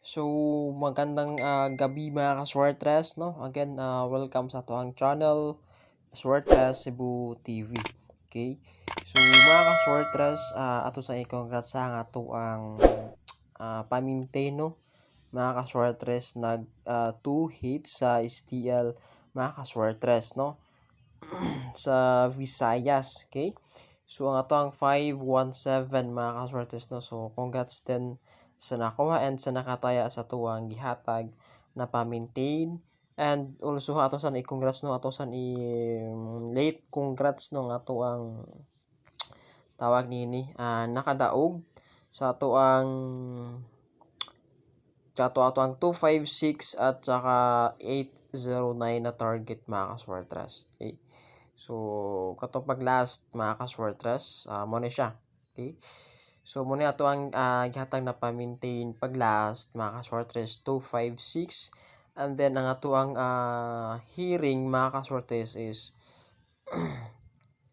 So, magandang gabi, mga kaswertres, no? Again, welcome sa atoang channel, Swertres Cebu TV. Okay? So, mga kaswertres, ato sa i-congrats sa nga ato ang pamintain, no? Mga kaswertres, nag 2 hits sa STL, mga kaswertres, no? Sa Visayas, okay? So, ang ato ang 517, mga kaswertres, no? So, congrats din sa nakuha and sa nakataya sa tuwang gihatag na pa-maintain. And also ato san i-congrats, no, ato san i late congrats, no, nga ato ang tawag nini nakadaog sa ato ang kato ato ang 256 at saka 809 na target, mga kaswertres. Okay. So katong pag last, mga kaswertres, mo na siya. Okay. So muna ato ang gihatag na pa-maintain pag last, mga kaswertres, 256, and then ang ato ang hearing, mga kaswertres, is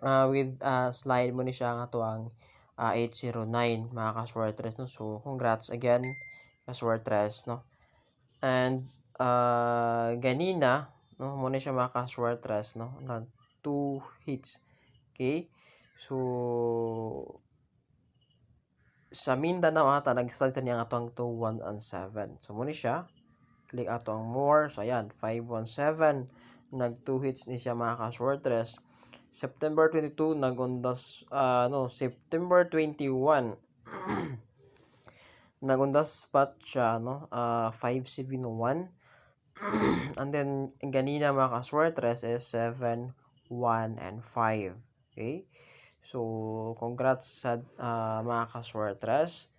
with slide mo ni siya ang ato ang 809, mga kaswertres, no. So congrats again, kaswertres, no. And ganina, no, mo na siya, mga kaswertres, no, nag 2 hits. Okay? So sa Mindanao ata nag-slide sa niya ang atong 2, 1, and 7. So mo ni siya. Click ato ang more. So ayan, 517. Nag 2 hits ni siya, mga kaswertres. September 22 nagundas, no, September 21 nagundas spot siya, no, 571, and then ganina, mga kaswertres, is 7 1 and 5. Okay? So, congrats sa mga kaswertres.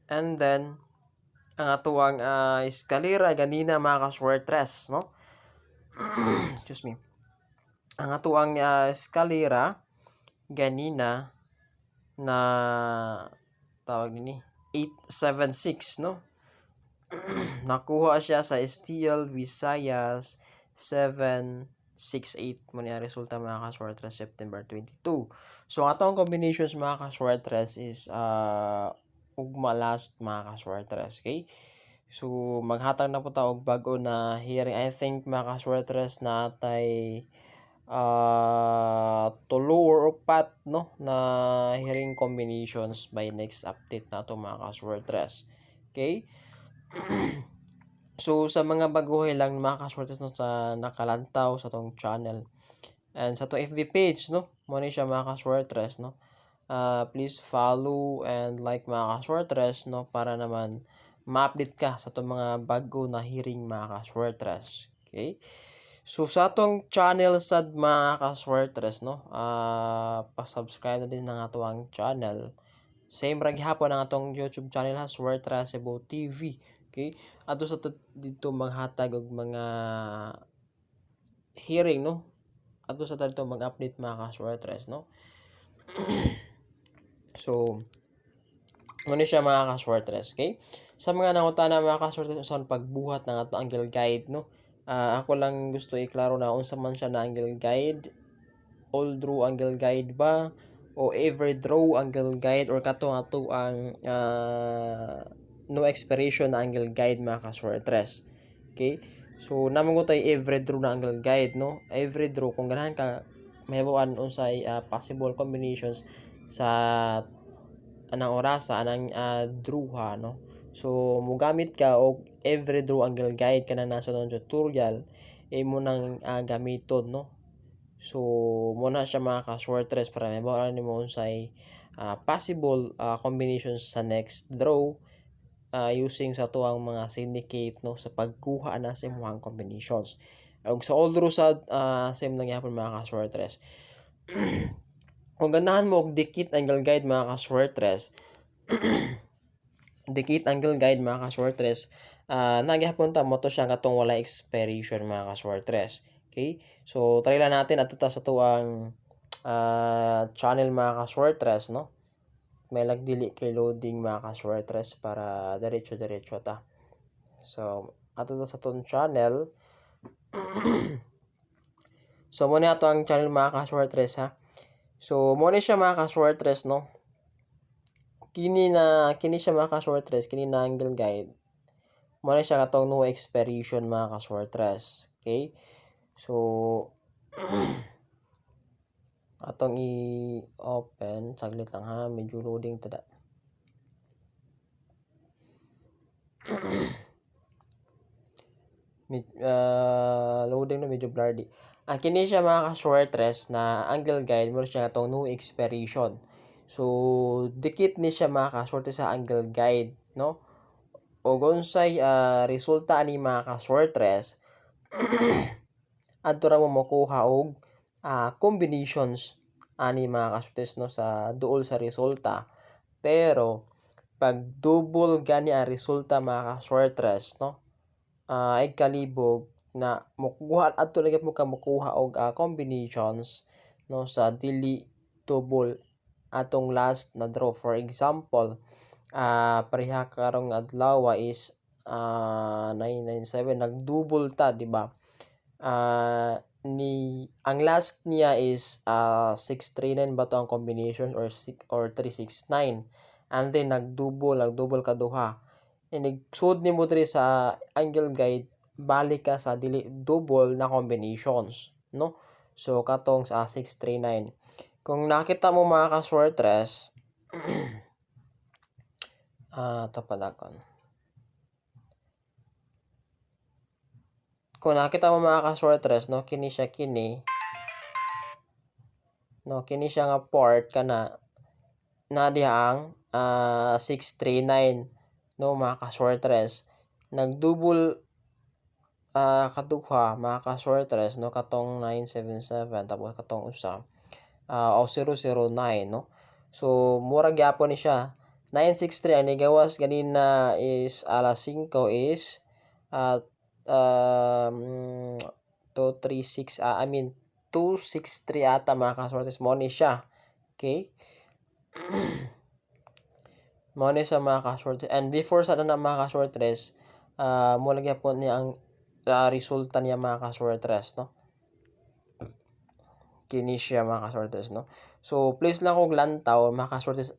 And then, ang atuang eskalera ganina, mga kaswertres, no? Excuse me. Ang atuang eskalera ganina na tawag nini 876, no? Nakuha siya sa STL Visayas 768 mo niya resulta, mga kaswertres, September 22. So ang atong combinations, mga kaswertres, is ugma last, mga kaswertres, okay? So maghatag na po ta og bag-o na hearing. I think, mga kaswertres, na tay tulo or upat, no, na hearing combinations by next update nato, mga kaswertres. Okay? So sa mga baguhay lang, mga kaswertres, no, sa nakalantaw sa tong channel and sa tong FB page, no, mo ni siya, mga kaswertres, no. Please follow and like, mga kaswertres, no, para naman ma-update ka sa tong mga bago na hearing, mga kaswertres. Okay? So sa atong channel sad, mga kaswertres, no, pa-subscribe na din ng atoang channel. Same ra gihapon ang atong YouTube channel ha, Swertres Cebu TV. Okay? Ato sa dito maghatag og mga hearing, no. Ato sa dito mag-update, mga kaswertres, no. So muna siya, mga kaswertres, okay? Sa mga nangutana, mga kaswertres, unsa pagbuhat ng ato angle guide, no? Ako lang gusto iklaro na unsa man siya na angle guide, all draw angle guide ba o every draw angle guide or kato ato ang no expiration na angle guide, mga kaswertres. Okay? So naman ko tay every draw na angle guide, no? Every draw, kung ganahan ka mahibaw-an unsay possible combinations sa anang orasa, anang draw ha, no. So mogamit ka og every draw angle guide kanang nasa ng tutorial imo nang gamiton, no. So mo na siya, mga kaswertres, para mahibaw-an nimo unsay possible combinations sa next draw using sa tuang mga syndicate, no, sa pagkuha na sa imong combinations. Ug sa all draw sad, same lang gyapon, mga kaswertres. Kung ganahan mo og dikit angle guide, mga kaswertres, dikit angle guide, mga kaswertres, nagyapon ta mo to siya katong wala expiration, mga kaswertres. Okay? So try lang natin ato ta sa tuang channel, mga kaswertres, no. May lagdili kay loading, mga kaswertres, para diretso-diretso ta. So ato ta sa tong channel. So mo na ato ang channel, mga kaswertres, ha. So mo ni siya, mga kaswertres, no. Kini na kini siya, mga ka-shortres, kini na angle guide. Mo na siya katong no expiration, mga ka-shortres. Okay? So atong i-open, saglit lang ha, medyo loading tada. Loading na, medyo blurry. Ang kini siya, mga ka-shortres, na angle guide mo siya atong no expiration. So dikit ni siya, mga ka-shortres, sa angle guide, no? O unsay resulta ani, mga ka-shortres, adto ra mo makuha og combinations ani, mga ka-shortres, no, sa duol sa resulta. Pero pag double gani ang resulta, mga ka-shortres, no, ay kalibog na mukuha adto lagi mo ka mukuha og combinations, no, sa dili double atong last na draw. For example, pareha karong adlaw is 997, nag-double ta, di ba? Ni ang last niya is 639 ba to ang combination or 6 or 369, and then nag-double kaduha. Inig sud nimo diri sa angle guide, balik ka sa dili double na combinations, no? So katong sa 639, kung nakita mo, mga ka-shortres, to padakon. Kung nakita mo, mga ka-shortres, no, kini siya, kini, no, kini siya nga part kana na diha ang 639, no, mga ka-shortres. Nag-double kaduha, mga ka-shortres, no, katong 977 tapos katong usa o 009, no? So mura gyapon ni siya. 963 ang nigawas ganina is alas 5 is at 236, I mean 263 ata, mga ka-shortres, mo ni siya. Okay? Mo ni sa mga ka-shortres. And before sa na, mga ka-shortres, mo lagi po niya ang resulta niya, mga ka-shortres, no? Kini siya, mga ka-shortres, no? So please lang kog lantaw, mga ka-shortres,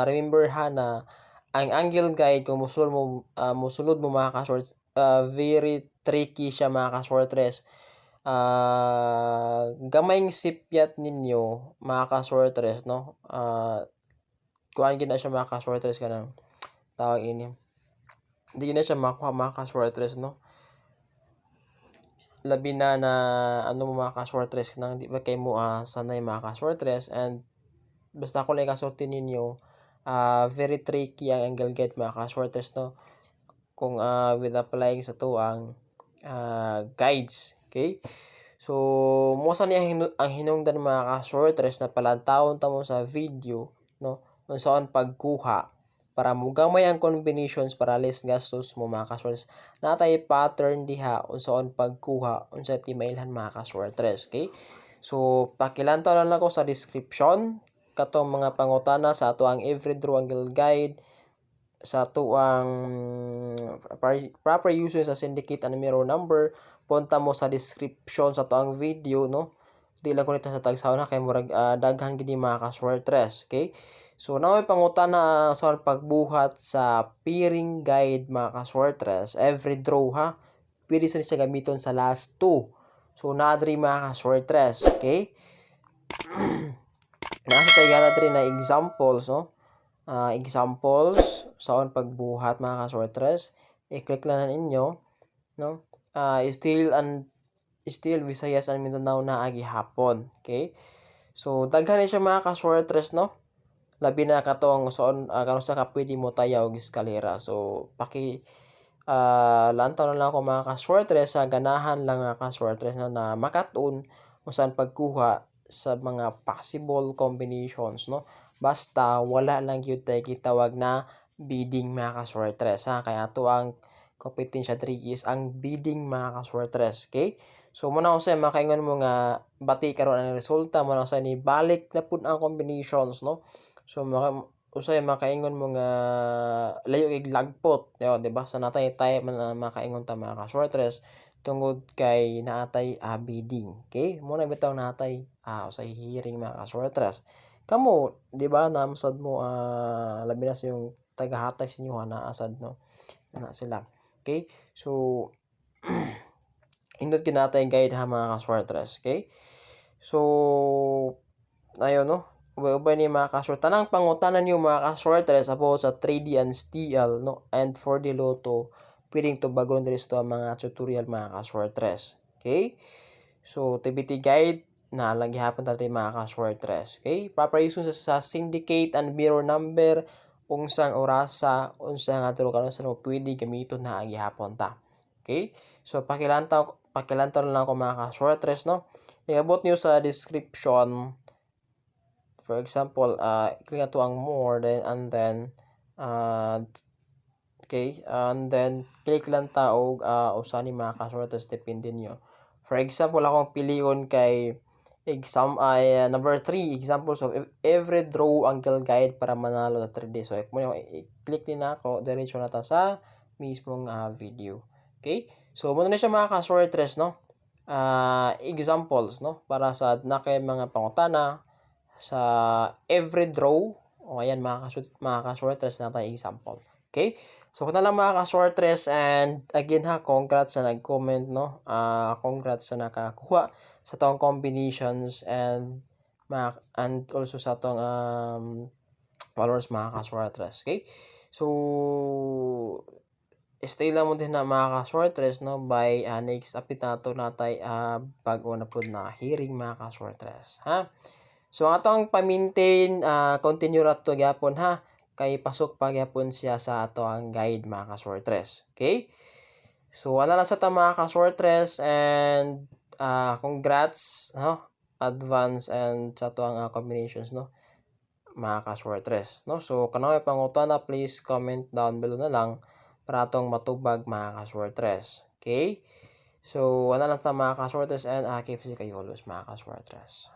remember ha na ang angle guide, kung musulod mo, mga ka-shorts, very tricky siya, mga ka-shortres. Gamayng sipyat ninyo, mga ka-shortres, no? Kuan gid na siya, mga ka-shortres, kanang tawag ini. Di na siya makuha, mga ka-shortres, no? Labi na na ano mo, mga ka-shortres, nang di ba kay mo sanay, mga ka-shortres. And basta ako lang kasulti ninyo, very tricky ang angle guide, mga ka-shortres, no, kung with applying sa tuang guides. Okay, so mo sa niya ang hinungdan, mga ka-shortres, na palantawon ta mo sa video, no, unsaon pagkuha para mugamay ang combinations para less gastos mo, mga ka-shortres. Natay pattern diha unsaon pagkuha, unsa timailhan, mga ka-shortres. Okay, so pakilantaw na lang ko sa description katong mga pangutana sa ato ang every draw angle guide, sa atuang proper use sa syndicate and mirror number. Punta mo sa description sa atoang video, no? Di lang ko nito sa tagsaw na kay murag daghan gini, mga ka-shortres. Okay, so na may pangutana sa pagbuhat sa pairing guide, mga ka-shortres, every draw ha, pwede sa siya gamiton sa last two. So naa diri, mga ka-shortres. Okay, nasa tayo gana diri na examples, no? Examples saon pagbuhat, mga ka-shortres. I-click lang na ninyo, no? Still and still Visayas and Mindanao na gihapon. Okay, so daghan ni siya, mga ka-shortres, no? Labi na katong soon kanus-a ka pwede mo tayaw og eskalera. So paki lantaw na lang ako, mga ka-shortres, sa ganahan lang, mga ka-shortres, na makat-on kung saan pagkuha sa mga possible combinations, no? Basta wala lang gyud tay gitawag na bidding, mga ka-shortres, ha? Kaya ato ang kompetensya diri is ang bidding, mga ka-shortres. Okay, so mo na usay makaingon mo nga bati karon ang resulta mo na usay ni balik na pud ang combinations, no? So maka usay makaingon mo nga layo kay lagpot yo, di ba? Sa natay tay man na makaingon ta, mga ka-shortres, tungod kay naatay bidding. Okay, mo na bitaw natay usay hearing, mga ka-shortres. Kamo, di ba, namsad mo, labi na sa yung tagahatag sa inyo naa sad, no, na sila. Okay? So indot kinatay guide ha, mga kaswartres. Okay? So ayon, no, ubay-ubay ni mga kaswerte. Tanang pangutanan niyo, mga kaswartres, about sa 3D and STL, no, and 4D Lotto, pwedeng tubagon diri sa mga tutorial, mga kaswartres. Okay? So TBT guide na lang gihapon ta diri, mga kaswartres. Okay? Proper use sa syndicate and mirror number, unsang orasa, unsa nga draw karon sa pwede gamiton na gihapon ta. Okay? So pakilantaw pakilantaw lang ko, mga kaswartres, no. Iabot niyo sa description. For example, click na to ang more, then and then okay, and then click lang ta og usa ni, mga kaswartres, depende niyo. For example, akong pilion kay exam ay number 3, examples of every draw angle guide para manalo sa 3D. So, mo i-click ni nako, diretso na ta sa mismong video. Okay? So, muna na siya, mga kaswartres, no? Examples, no? Para sa na kay mga pangutana sa every draw. O, ayan, mga kaswartres, na tayo example. Okay? So, kung na lang, mga kaswartres, and again ha, congrats sa nag-comment, no? Congrats sa nakakuha sa tong combinations and mga, and also sa tong followers, mga kaswartres. Okay? So, stay lang mo din na, mga kaswartres, no, by next update nato natay bago na pud na hearing, mga kaswartres, ha. So ang atong pa-maintain, continue ra to gyapon ha, kay pasok pa gyapon siya sa ato ang guide, mga kaswartres. Okay? So ana lang sa ta, mga kaswartres, and congrats, no, advance and sa ato ang combinations, no, mga kaswartres, no. So kanang may pangutana, please comment down below na lang para atong matubag, mga kaswartres. Okay? So ana lang ta, mga kaswartres, and keep safe kayo always, mga kaswartres.